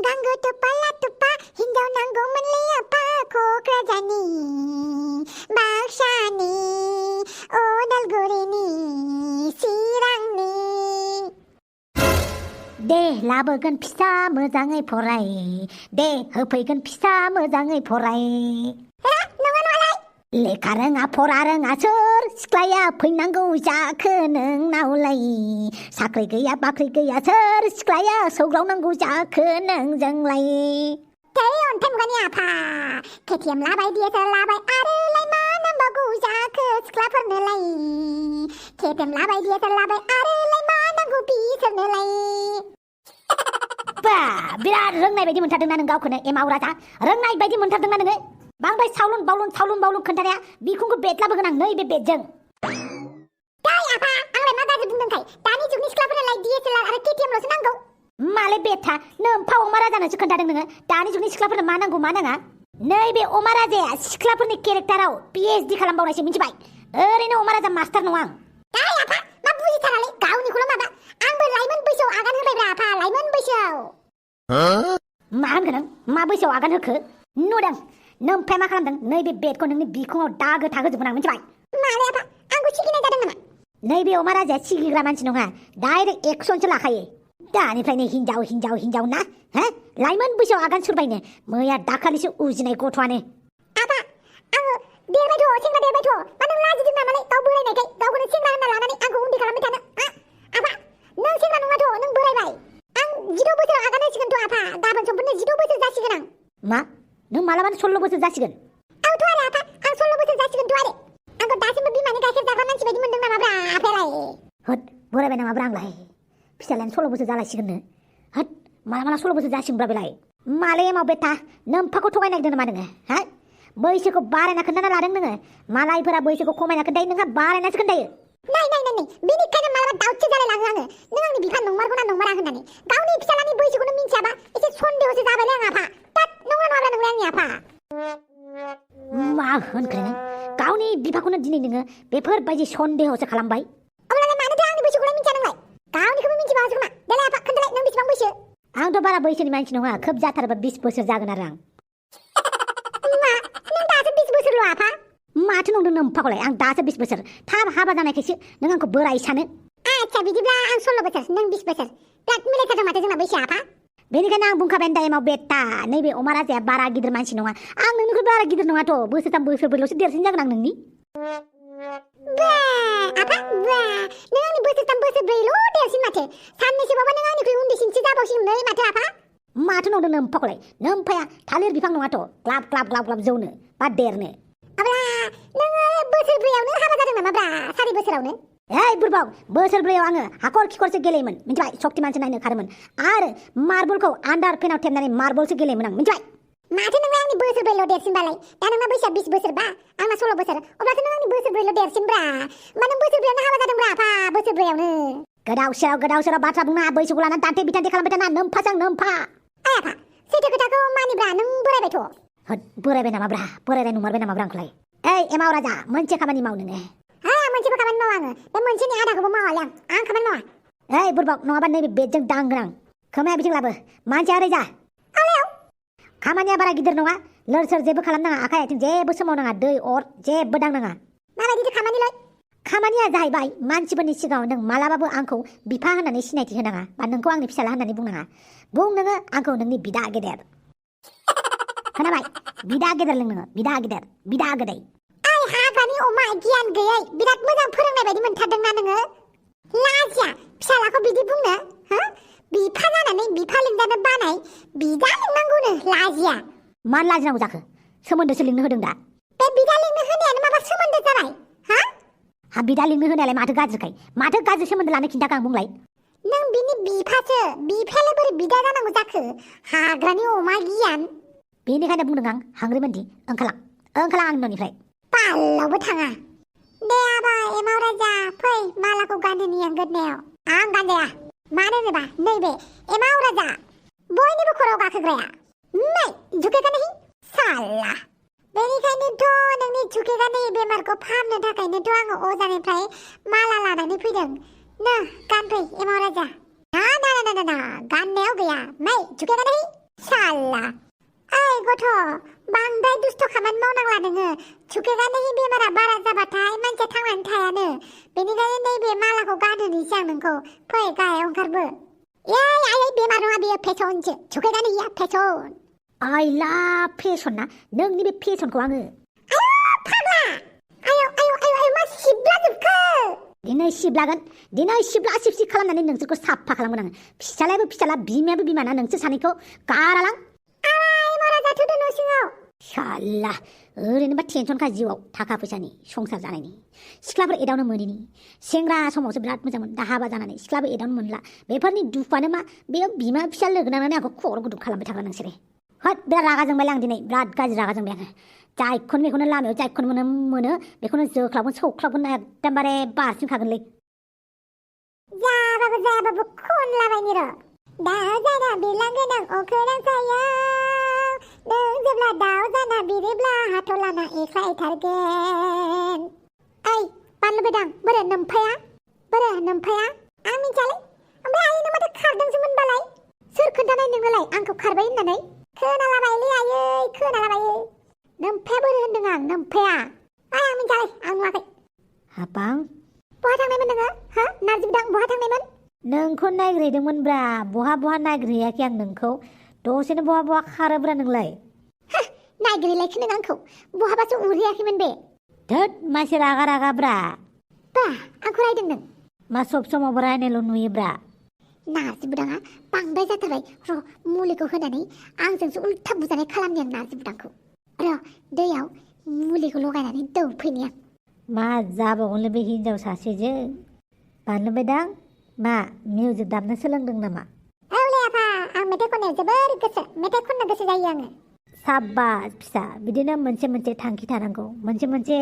नांगौ थुपाला थुपा हिन्जाव नांगौमोनलै आफा क'क्राझारनि बाक्सानि अदालगुरिनि चिरांनि दे लाबोगोन फिसा मोजाङै फराय दे होफैगोन फिसा मोजाङै फराय लेखा रोङा फरा रोङा सोर सिख्लाया फैनांगौ जाखो नोंनावलाय साख्रि गैया बाख्रि गैया सोर सिख्लाया सौग्रावनांगौ जाखो नोंजोंलाय अन्थाइ मुगानि आफा केटिएम लाबाय डिएसएल लाबाय आरोलाय मा नांबावगौ जाखो सिख्लाफोरनोलाय केटिएम लाबाय डिएसएल लाबाय आरोलाय मा नांगौ बिसोरनोलाय बा बिराद रोंनाय बायदि मोनथारदोंना नों गावखौनो एमाव राजा रोंनाय बायदि मोनथारदोंना नोङो बांद्राय सावलुन बावलुन खोन्थानाया बिखुंखौ बेद लाबोगोन आं नैबे बेदजों दै आफा आंलाय मा गाज्रि बुंदोंखाय दानि जुगनि सिख्लाफोरालाय डिएसएल आरो केटिएमल'सो नांगौ मालाय बेथा नों फाव अमा राजानोसो खोन्थादों नोङो दानि जुगनि सिख्लाफोरनो मा नांगौ मा नाङा नैबे अमा राजाया सिख्लाफोरनि केरेक्टाराव पिएचडि खालामबावनायसो मिथिबाय ओरैनो अमा राजा मास्टार नङा आं दै आफा मा बुजिथारालै गावनिखौल' माबा आंबो लाइमोन बैसोआव आगान होबायब्रा आफा लाइमोन बैसोआव मा होनगोन नों मा बैसोआव आगान होखो नुदों नोमफाया मा खालामदों नैबे बेदखौ नोंनि बिखुङाव दागो थाहोजोबगोन आं मिथिबाय मालाय आफा आंखौ सिगिनाय जादों नामा नैबे अमा राजाया सिगिग्रा मानसि नङा डाइरेक्ट एक्सनसो लाखायो दानिफ्रायनो हिनजाव ना हो लाइमोन बैसोआव आगान सुरबायनो मैया दाखालिसो उजिनाय गथ'आनो आफा आङो देरबायथ' सेंग्रा देरबायथ' मा नों लाजिदों नामालाय गाव बोरायनायखाय गावखौनो सेंग्रा होनना लानानै आंखौ उन्दै खालामबाय थानो आफा नों सेंग्रा नङाथ' नों बोरायबाय आं 16 बोसोराव आगान होसिगोनथ' आफा गाबोन समफोरनो 16 बोसोर जासिगोन आं मा नों मालाबानो 16 बोसोर जासिगोन औथ' आरो आफा आं 16 बोसोर जासिगोनथ' आरो आंखौ दासिमबो बिमानि गाइखेर जाग्रा मानसि बायदि मोनदों नामाब्रा आफायालाय होद बोरायबाय नामाब्रा आंलाय फिसालायानो 16 बोसोर जालायसिगोननो होद माला 16 बोसोर जासिगोनब्रा बेलाय मालाय एमाव बेथा नोमफाखौ थगायनो नागिरदों नामा नोङो हा बैसोखौ बारायना खोन्थाना लादों नोङो मालायफोरा बैसोखौ खमायना खोन्थायो नोंहा बारायनासो खोन्थायो नै बेनिखायनो मालाबा दाउटसो जालायलाङो आङो नों आंनि बिफा नंमारगौना नंमारा होननानै गावनि फिसालानि बैसोखौनो मिन्थियाबा एसे सन्देहसो जाबायलै आं आफा तात नंगौना नङाब्रा नोंलाय आंनि आफा मा होनखो नों गावनि बिफाखौनो दिनै नोङो बेफोरबायदि सन्देहसो खालामबाय अब्लालाय मानोथो आंनि बैसोखौलाय मिन्थिया नोंलाय गावनिखौबो मिन्थिबावासो खोमा देलाय आफा खोन्थालाय नों बेसेबां बैसो आंथ' बारा बैसोनि मानसि नङा खोब जाथारबा 20 बोसोर जागोन आरो आं मा नों दासो 20 बोसोरल' आफा माथो नंदों नोमफाखौलाय आं दासो 20 बोसोर थाब हाबा जानायखायसो नों आंखौ बोराय सानो आच्छा बिदिब्ला आं 16 बोसोर नों 20 बोसोर बिराद मिलायथारदों माथो जोंना बैसोआ आफा बेनिखायनो आं बुंखाबाय दाइमाव बेटा नैबे अमा राजाया बारा गिदिर मानसि नङा आं नोंनिख्रुइ बारा गिदिर नङाथ' बोसोरथाम बोसोरब्रैल'सो देरसिन जागोन आं नोंनि बा आफा बा नों आंनि बोसोरथाम बोसोरब्रैल' देरसिन माथो साननैसोबाबा नों आंनिख्रुइ उन्दैसिनसो जाबावसिगोनलै माथो आफा माथो नंदों नोमफाखौलाय नोमफाया थालिर बिफां नङाथ' ग्लाब जौनो बा देरनो अब्ला नोङो बोसोरब्रैयावनो हाबा जादों नामाब्रा 4 बोसोरावनो ओइ बुरबाव बोसोरब्रैयाव आङो हाखर खिखरसो गेलेयोमोन मिथिबाय शक्तिमानसो नायनो खारोमोन आरो मार्बलखौ आन्दार फेनाव थेबनानै मार्बलसो गेलेयोमोन आं मिथिबाय माथो नोङो आंनि बोसोरब्रैल' देरसिनबालाय दा नोंना बैसोआ 20 बोसोरबा आंना 16 बोसोर अब्लाथ' नों आंनि बोसोरब्रैल' देरसिनब्रा मा नों बोसोरब्रैयावनो हाबा जादोंब्रा आफा बोसोरब्रैयावनो गोदाव सोराव बाथ्रा बुंना बैसोखौ लानानै दान्थे बिथान्थे खालामबाय थाना नोमफाजों नोमफा ओइ आफा सैथो खोथाखौ मानिब्रा नों बोरायबायथ' होद बोरायबाय नामाब्रा बोरायनाय नुमारबाय नामाब्रा आंखौलाय ओइ एमाव राजा मोनसे खामानि माव नोङो मोनसेबो खामानि मावा आङो बे मोनसेनि आधाखौबो मावालै आं खामानि मावा ओइ बुरबाव नङाबा नैबे बेदजों दांगोन आं खोमाया बिथिं लाबो मानसिया ओरै जा खामानिया बारा गिदिर नङा लोर सोर जेबो खालामनाङा आखाइ आथिं जेबो सोमावनाङा दै अर जेबो दांनाङा माबायदिथो खामानिलै खामानिया जाहैबाय मानसिफोरनि सिगाङाव नों मालाबाबो आंखौ बिफा होननानै सिनायथि होनाङा बा नोंखौ आंनि फिसाला होननानै बुंनाङा बुं नोङो आंखौ नोंनि बिदा गेदेर खोनाबाय बिदा गेदेर नोङो बिदा गोदै आइ हाग्रानि अमा गियान गैयै बिराद मोजां फोरोंनाय बायदि मोनथारदोंना नोङो लाजिया फिसालाखौ बिदि बुंनो हो बिफा जानानै बिफा लिंजानो बानाय बिदा लिंनांगौनो लाजिया मानो लाजिनांगौ जाखो सोमोन्दोसो लिंनो होदों दा बे बिदा लिंनो होनायानो माबा सोमोन्दो जाबाय हा बिदा लिंनो होनायालाय माथो गाज्रि सोमोन्दो लानो खिन्थाखो आं बुंलाय नों बिनि बिफासो बिफायालाय बोरै बिदा जानांगौ जाखो हाग्रानि अमा गियान बेनिखायनो बुंदों आं हांग्रिमोनदि ओंखारलां आं न'निफ्राय पाल्लावबो थाङा दे आबा एमाव राजा फै मालाखौ गानहोनि आं गोदनायाव आं गानजाया मानो होनोबा नैबे एमाव राजा बयनिबो खर'आव गाखोग्राया नै झुकेगा नहीं साला बेनिखायनोथ' नोंनि झुकेगा नहीं बेमारखौ फाहामनो थाखायनोथ' आङो अजानिफ्राय माला लानानै फैदों नो गानफै एमाव राजा ना गाननायाव गैया नै झुकेगा नहीं साला ओइ गथ' बांद्राय दुस्थ' खामानि मावनांला नोङो थुखैगारनायनि बेमारा बारा जाबाथाय मानसिया थांनानै थायानो बेनिखायनो नैबे मालाखौ गानहोनोसै आं नोंखौ फै गाहायाव ओंखारबो आयै बेमार नङा बेयो फेसनसो थुखैगारनाया फेसन आइला फेसन ना नोंनि बे फेसनखौ आङो फाग्ला आयौ मा सिबलाजोबखो दिनै सिबलागोन दिनै सिबला सिबसि खालामनानै नोंसोरखौ साफा खालामगोन आङो फिसालायाबो फिसाला बिमायाबो बिमाना नोंसोर सानैखौ गारालां मरा जाथ'दो न' सिङाव साला ओरैनोबा टेनसनखा जिउआव थाखा फैसानि संसार जानायनि सिख्लाफोर एदावनो मोनैनि सेंग्रा समावसो बिराद मोजांमोन दा हाबा जानानै सिख्लाबो एदावनो मोनला बेफोरनि दुखुआनो मा बेयाव बिमा फिसा लोगो नांनानै आंखौ खर' गुदुं खालामबाय थाग्रा नोंसोरो हद बिराद रागा जोंबाय आं दिनै बिराद गाज्रि रागा जोंबाय आङो जायखौनो बेखौनो लामायाव जायखौनो मोनो बेखौनो जोख्लाबगोन सौख्लाबगोन एकदमबारे बारसिनखागोनलै जायाबाबो खनलाबायनि र' दाउ जाना बिरलांगोन आं अखोरां सायाव नों जेब्ला दाउ जाना बिरोब्ला हाथ'लाना एख्लायथारगोन ओइ बानलु बेदां बोरो नोमफाया आं मिथियालै ओमफ्राय आयै नों माथो खारदोंसोमोनबालाय सोर खोन्थानाय नोङोलाय आंखौ खारबाय होननानै खोनालाबायलै आयै खोनालाबायो नोमफाया बोरो होनदों आं नोमफाया आं मिथियालै आं नुवाखै हाबां बहा थांनायमोन नोङो हा नार्जि बिदां बहा थांनायमोन नोंखौ नायग्रोहैदोंमोनब्रा बहा नायग्रोहैयाखै आं नोंखौ दसेनो बहा खारोब्रा नोंलाय नायग्रोहैलायखि नों आंखौ बहाबासो उरहैयाखैमोन बे धोद मासे रागाब्रा बा आंखौ रायदों नों मा सब समावबो रायनायल' नुयोब्रा नार्जि बुदाङा बांद्राय जाथारबाय र' मुलिखौ होनानै आंजोंसो उल्था बुजानाय खालामनि आं नार्जि बुदांखौ र' दैयाव मुलिखौ लगायनानै दौफैनि आं मा जाबावगोनलै बे हिनजाव सासेजों बानलु बेदां मा मिउजिक दामनो सोलोंदों नामा औलै आफा आं मेथाइ खननायाव जोबोर गोसो मेथाइ खननो गोसो जायो आङो साब्बास फिसा बिदिनो मोनसे थांखि थानांगौ मोनसे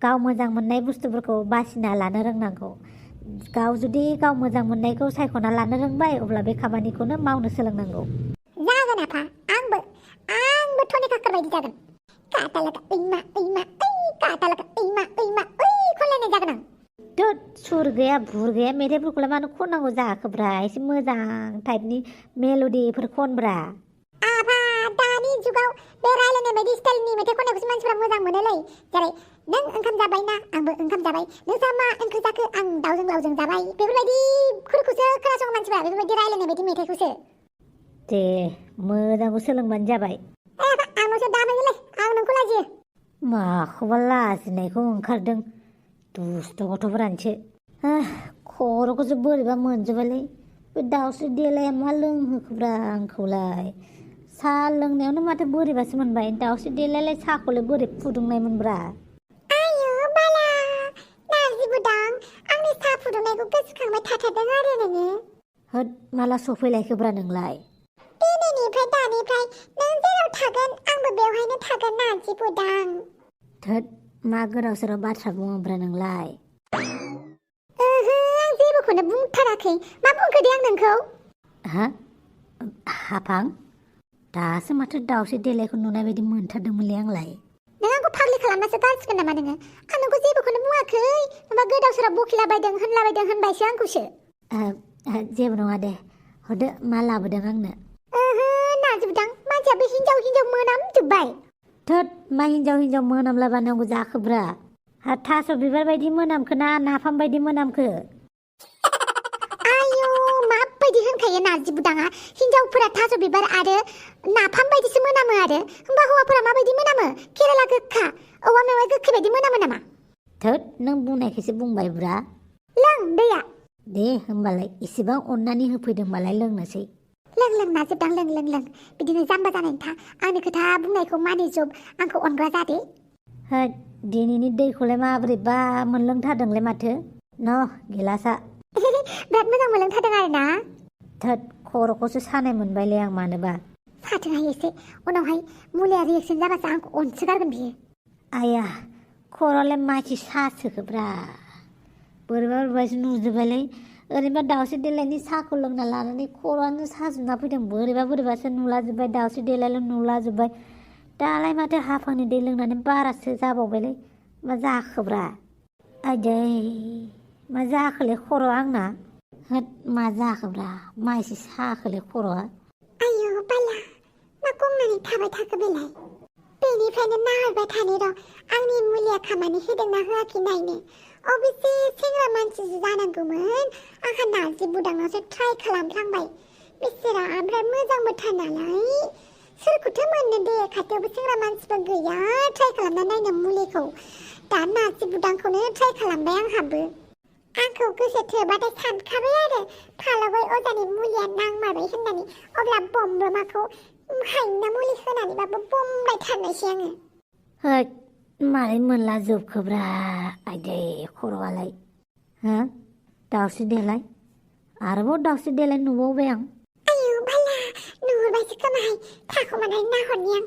गाव मोजां मोननाय बुस्थुफोरखौ बासिना लानो रोंनांगौ गाव जुदि गाव मोजां मोननायखौ सायख'ना लानो रोंबाय अब्ला बे खामानिखौनो मावनो सोलोंनांगौ जागोन आफा आंबो टनि काकार बायदि जागोन काटालाका ओइमा काटालाका ओइमा खनलायनाय जागोन आं धोद सुर गैया भुर गैया मेथाइफोरखौलाय मानो खननांगौ जाखोब्रा एसे मोजां टाइपनि मेल'डिफोर खनब्रा आफा दानि जुगाव बे रायलायनाय बायदि स्टाइलनि मेथाइ खननायखौसो मानसिफ्रा मोजां मोनोलै जेरै नों ओंखाम जाबायना आंबो ओंखाम जाबाय नोंसा मा ओंख्रि जाखो आं दाउजों लावजों जाबाय बेफोरबायदिफोरखौसो खोनासङो मानसिफ्रा बेफोरबायदि रायलायनाय बायदि मेथाइखौसो दे मोजांखौ सोलोंबानो जाबाय आफा आंनावसो दामोलै आं नोंखौ लाजियो माखौबा लाजिनायखौ ओंखारदों दुस्थ' गथ'फोरानोसो खर'खौसो बोरैबा मोनजोबायलै बे दाउस्रि देलाया मा लोंहोखोब्रा आंखौलाय साहा लोंनायावनो माथो बोरैबासो मोनबाय दाउस्रि देलायालाय साहाखौलाय बोरै फुदुंनायमोनब्रा आयु बाला नार्जि बुदां आंनि साहा फुदुंनायखौ गोसोखांबाय थाथारदों आरो नोङो होद माला सफैलायखोब्रा नोंलाय दिनैनिफ्राय दानिफ्राय नों जेराव थागोन आंबो बेवहायनो थागोन नार्जि बुदां धोद मा गोदाव सोराव बाथ्रा बुङोब्रा नोंलाय आं जेबोखौनो बुंथाराखै मा बुंखो दे आं नोंखौ हाफां दासो माथो दाउस्रि देलायखौ नुनाय बायदि मोनथारदोंमोनलै आंलाय नों आंखौ फाग्लि खालामनासो गारसिगोन नामा नोङो आं नोंखौ जेबोखौनो बुङाखै माबा गोदाव सोराव बखिलाबायदों होनबायसो आंखौसो जेबो नङा दे हरदो मा लाबोदों आंनो नार्जि बुदां मानसियाबो हिनजाव मोनामजोब्बाय धोद मा हिनजाव मोनामला बानांगौ जाखोब्रा थास' बिबार बायदि मोनामखो ना नाफाम बायदि मोनामखो आयु माबायदि होनखायो नार्जि बुदाङा हिनजावफोरा थास' बिबार आरो नाफाम बायदिसो मोनामो आरो होमबा हौवाफोरा माबायदि मोनामो केरेला गोखा औवा मेवाइ गोखै बायदि मोनामो नामा धोद नों बुंनायखौसो बुंबाय ब्रा लों दैया दे होमबालाय इसेबां अननानै होफैदोंबालाय लोंनोसै लों नार्जि बुदां लों बिदिनो जाम्बा जानायनि था आंनि खोथा बुंनायखौ मानिजोब आंखौ अनग्रा जादे होद दिनैनि दैखौलाय माबोरैबा मोनलोंथारदोंलाय माथो गिलासा बिराद मोजां मोनलोंथारदों आरो ना धोद खर'खौसो सानाय मोनबायलै आं मानोबा साथोहाय एसे उनावहाय मुलिया रिएक्सन जाबासो आंखौ अनसोगारगोन बियो आया खर'आलाय मानसि सासोखोब्रा बोरैबासो नुजोब्बायलै ओरैबा दाउस्रि देलायनि साहाखौ लोंना लानानै खर'आनो साजोबना फैदों बोरैबासो नुलाजोब्बाय दाउस्रि देलायल' नुलाजोब्बाय दालाय माथो हाफांनि दै लोंनानै बारासो जाबावबायलै मा जाखोब्रा आदै मा जाखोलै खर' आंना होद मा जाखोब्रा मा एसे साखोलै खर'आ आयु बाला थाबाय थाखो बेलाय बेनिफ्रायनो नाहरबाय थानि र' आंनि मुलिया खामानि होदोंना होआखै नायनो अबेसे सेंग्रा मानसिसो जानांगौमोन आंहा नार्जि बुदांनावसो ट्राय खालामफ्लांबाय बेसेरा ओमफ्राय मोजांबोथार नालाय सोरखौथो मोननो दे खाथियावबो सेंग्रा मानसिबो गैया ट्राय खालामना नायनो मुलिखौ दा नार्जि बुदांखौनो ट्राय खालामबाय आंहाबो आंखौ गोसो थोबाथाय सानखाबाय आरो फालाबाय अजानि मुलिया नांमारबाय होननानै अब्ला बमब्रमाखौ हायना मुलि होनानैबाबो बमबायथारनायसै आङो होद मारै मोनला जोबखोब्रा आइदै खर'आलाय हो दाउस्रि देलाय आरोबाव दाउस्रि देलाय नुबावबाय आं आयौ बाला नुहुरबायसो खोमाहाय थाखुमानानै नाहरनि आं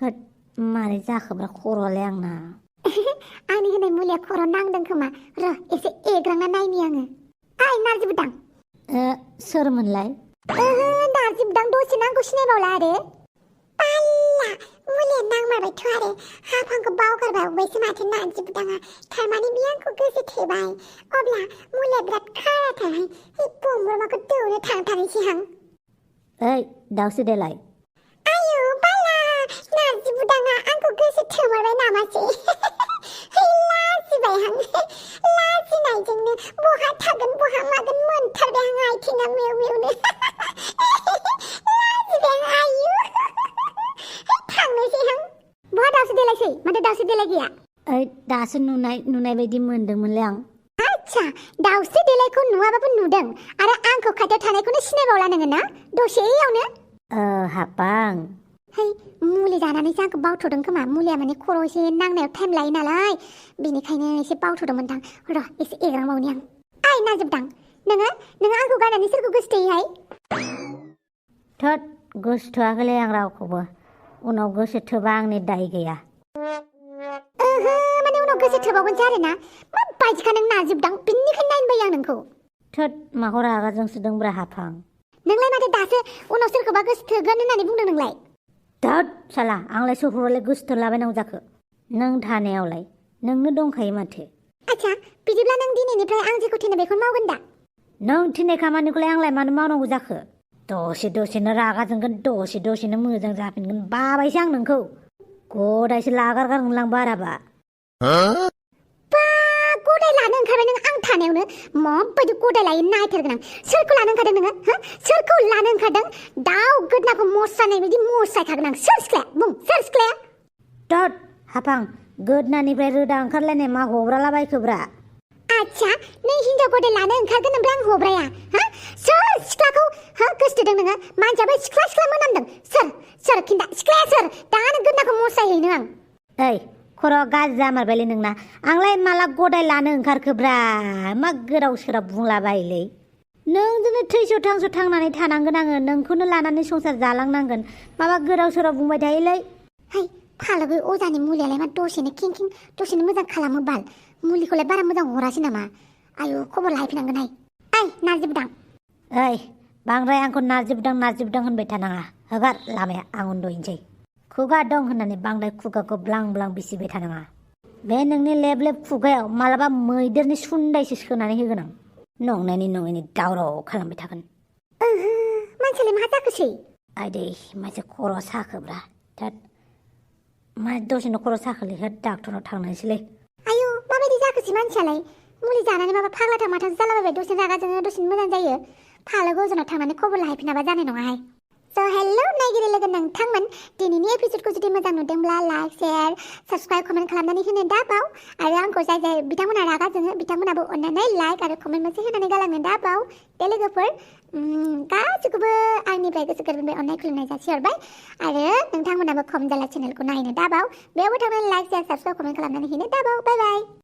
होद मारै जाखोब्रा खर'आलाय आंना आंनि होनाय मुलिया खर' नांदों खोमा र' एसे एग्रांना नायनि आङो ओइ नार्जि बुदां सोरमोनलाय नार्जि बुदां दसे नांगौ सिनायबावला आरो बाला मुलिया नांमारबायथ' आरो हाफ आंखौ बावगारबावबायसो माथो नार्जि बुदाङा थारमाने बे आंखौ गोसो थोबाय अब्ला मुलिया बिराद खाराथारहाय बे बमब्रमाखौ दौनो थांथारनोसै आं ओइ दाउस्रि देलाय आयौ बाला नार्जि बुदाङा आंखौ गोसो थोमारबाय नामासै लाजिबाय आं लाजिनायजोंनो बहा थागोन बहा मागोन मोनथारबाय आं आथिङा मेव मेवनो लाजिबाय आं आयु थांनोसै आं बहा दाउस्रि देलायसै माथो दाउस्रि देलाय गैया ओइ दासो नुनाय बायदि मोनदोंमोनलै आं आच्छा दाउस्रि देलायखौ नुवाबाबो नुदों आरो आंखौ खाथियाव थानायखौनो सिनायबावला नोङो ना दसेयावनो हाबां है मुलि जानानैसो आंखौ बावथ'दों खोमा मुलिया माने खर' एसे नांनायाव टाइम लायो नालाय बेनिखायनो एसे बावथ'दोंमोनदां र' एसे एग्रांबावनि आं ओइ नार्जि नोङो आंखौ गारनानै सोरखौ गोसोथोयोहाय थोद गोसोथोआखैलै आं रावखौबो उनाव गोसोथोबा आंनि दाय गैया माने उनाव गोसो थोबावगोनसो आरोना मा बायदिखा नों नार्जि बिनिखायनो नायनो बायो आं नोंखौ थोद माखौ रागा जोंसोदोंब्रा हाफां नोंलाय माथो दासो उनाव सोरखौबा गोसो थोगोन होननानै बुंदों नोंलाय थोद साला आंलाय सोरखौलाय गोसोथोलाबायनांगौ जाखो नों थानायावलाय नोंनो दंखायो माथो आच्छा बिदिब्ला नों दिनैनिफ्राय आं जेखौ थिनो बेखौनो मावगोन दा नों थिननाय खामानिखौलाय आंलाय मानो मावनांगौ जाखो दसेनो रागा जोंगोन दसेनो मोजां जाफिनगोन बाबायसो आं नोंखौ गदायसो लागारगारगोनलां बाराबा गदाय लानो ओंखारबाय नों आं थानायावनो माबायदि गदाय लायो नायथारगोन आं सोरखौ लानो ओंखारदों नोङो सोरखौ लानो ओंखारदों दाउ गोदनाखौ मसायनाय बायदि मसायखागोन आं सोर सिख्लाया बुं सोर सिख्लाया थोद हाफां गोदनानिफ्राय रोदा ओंखारलायनाय मा हब्रालाबायखोब्रा आच्छा नों हिनजाव गदाय लानो ओंखारगोन ओमफ्राय आं हब्राया सोर सिख्लाखौ गोसोथोदों नोङो मानसियाबो सिख्ला मोनामदों सोर खिन्था सिख्लाया सोर दानो गोदनाखौ मसायहैनो आं ओइ खर' गाज्रि जामारबायलै नोंना आंलाय माला गदाय लानो ओंखारखोब्रा मा गोदाव सोराव बुंलाबायोलै नोंजोंनो थैस' थांस' थांनानै थानांगोन आङो नोंखौनो लानानै संसार जालांनांगोन माबा गोदाव सोराव बुंबाय थायोलै है फालोबै अजानि मुलियालाय मा दसेनो खिं दसेनो मोजां खालामो बाल मुलिखौलाय बारा मोजां हरासै नामा आयु खबर लाहैफिनांगोनहाय ओइ नार्जि बुदां ओइ बांद्राय आंखौ नार्जि बुदां होनबाय थानाङा हगार लामाया आं उन्दुहैनोसै खुगा दं होननानै बांद्राय खुगाखौ ब्लां बिसिबाय थानाङा बे नोंनि लेब खुगायाव मालाबा मैदेरनि सुन्दायसो सोनानै होगोन आं नङैनि दावराव खालामबाय थागोन मानसियालाय मा जाखोसै आइदै मानसि खर' साखोब्रा थोद मा दसेनो खर' साखोलै डाक्टराव थांनायसैलै आयु माबायदि जाखोसै मानसियालाय मुलि जानानै माबा फाग्लाथार माथार जालाबायबाय दसेनो रागा जोङो दसेनो मोजां जायो फालो गोजोनाव थांनानै खबर लाहैफिनाबा जानाय नङाहाय स' हेल्ल' नायगिरि लोगो नोंथांमोन दिनैनि एपिसडखौ जुदि मोजां नुदोंब्ला लाइक शेयार साबस्क्राइब कमेन्ट खालामनानै होनो दाबाव आरो आंखौ जाय बिथांमोना रागा जोङो बिथांमोनाबो अननानै लाइक आरो कमेन्ट मोनसे होनानै गालांनो दाबाव दे लोगोफोर गासैखौबो आंनिफ्राय गोसो गोरबोनिफ्राय अननाय खुलुमनाय जासिहरबाय आरो नोंथांमोनाबो खम जाला चेनेलखौ नायनो दाबाव बेयावबो थांनानै लाइक शेयार साबस्क्राइब कमेन्ट खालामनानै होनो दाबाव बाय बाय